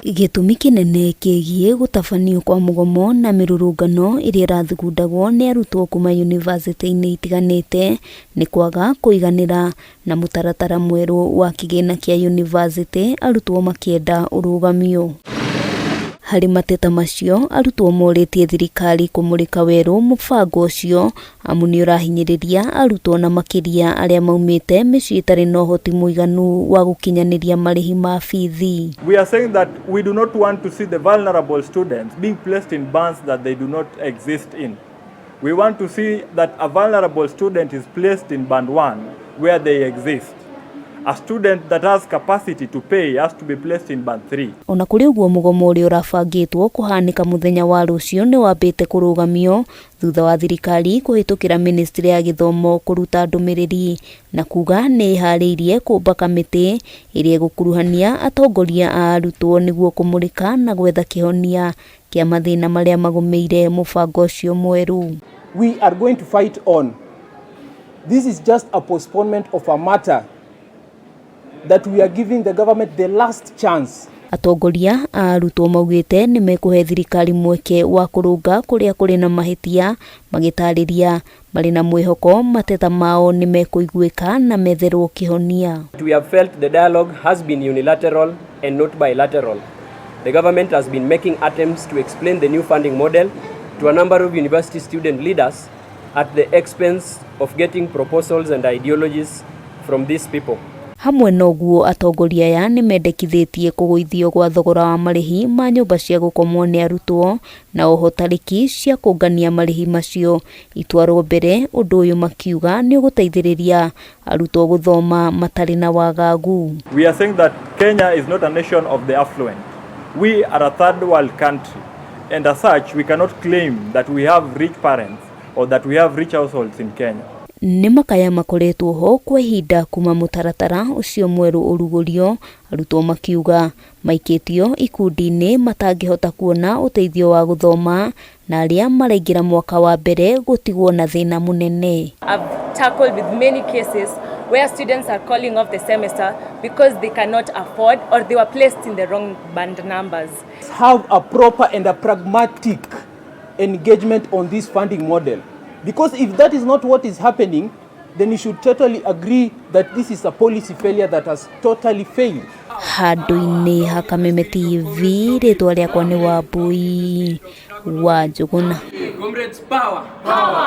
Gĩtũmi kĩnene kĩgiĩ gũtabanio kwa mũgomo na mĩrũrũngano ĩrĩa ĩrathugundagwo nĩ arutwo kuma yunivasĩtĩ-inĩ itiganĩte nĩ kwaga kũiganĩra na mũtaratara mwerũ wa kĩgĩna kĩa yunivasĩtĩ, arutwo makĩenda ũrũgamio. Harĩ mateta macio, arutwo morĩtie thirikari kũmũrĩka werũ mũbango ũcio amu nĩ ũrahinyĩrĩria arutwo na makĩria arĩa maumĩte mĩciĩ ĩtarĩ na ũhoti mũiganu wa gũkinyanĩria marĩhi ma bithi. We are saying that we do not want to see the vulnerable students being placed in bands that they do not exist in. We want to see that a vulnerable student is placed in band 1 where they exist. A student that has capacity to pay has to be placed in band 3. Ona kũrĩ ũguo, mũgomo ũrĩa ũrabangĩtwo kũhanĩka mũthenya wa rũciũ nĩ wambĩte kũrũgamio thutha wa thirikari kũhĩtũkĩra ministry ya gĩthomo kũruta ndũmĩrĩri na kuga nĩ ĩharĩirie kũmba kamĩtĩ ĩrĩa ĩgũkuruhania atongoria a arutwo nĩguo kũmũrĩka na gwetha kĩhonia kĩa mathĩna marĩa magũmĩire mũbango ũcio mwerũ. We are going to fight on. This is just a postponement of a matter that we are giving the government the last chance. Atongoria a arutwo maugĩte nĩ mekũhe thirikari mweke wa kũrũnga kũrĩa kũrĩ na mahĩtia, magĩtarĩria marĩ na mwĩhoko mateta mao nĩ mekũiguĩka na metherwo kĩhonia. We have felt the dialogue has been unilateral and not bilateral. The government has been making attempts to explain the new funding model to a number of university student leaders at the expense of getting proposals and ideologies from these people. Hamwe na ũguo, atongoria aya nĩ mendekithĩtie kũgũithio gwa thogora wa marĩhi ma nyũmba cia gũkomwo nĩ arutwo na oho tarĩki cia kũngania marĩhi macio itwarwo mbere, ũndũ ũyũ makiuga nĩ ũgũteithĩrĩria arutwo gũthoma matarĩ na wagagu. We are saying that Kenya is not a nation of the affluent. We are a third world country, and as such, we cannot claim that we have rich parents or that we have rich households in Kenya. Nĩ makaya makoretwo ho kwa ihinda kuma mũtaratara ũcio mwerũ ũrugũrio, arutwo makiuga maikĩtio ikundi-inĩ matangĩhota kuona ũteithio wa gũthoma na arĩa maraingĩra mwaka wa mbere gũtigwo na thĩna mũnene. I've tackled with many cases where students are calling off the semester because they cannot afford or they were placed in the wrong band numbers. Have a proper and a pragmatic engagement on this funding model. Because if that is not what is happening, then you should totally agree that this is a policy failure that has totally failed. Handũ-inĩ ha Kameme TV, rĩtwa rĩakwa nĩ Wambui wa Njũgũna. Comrades, power! Power!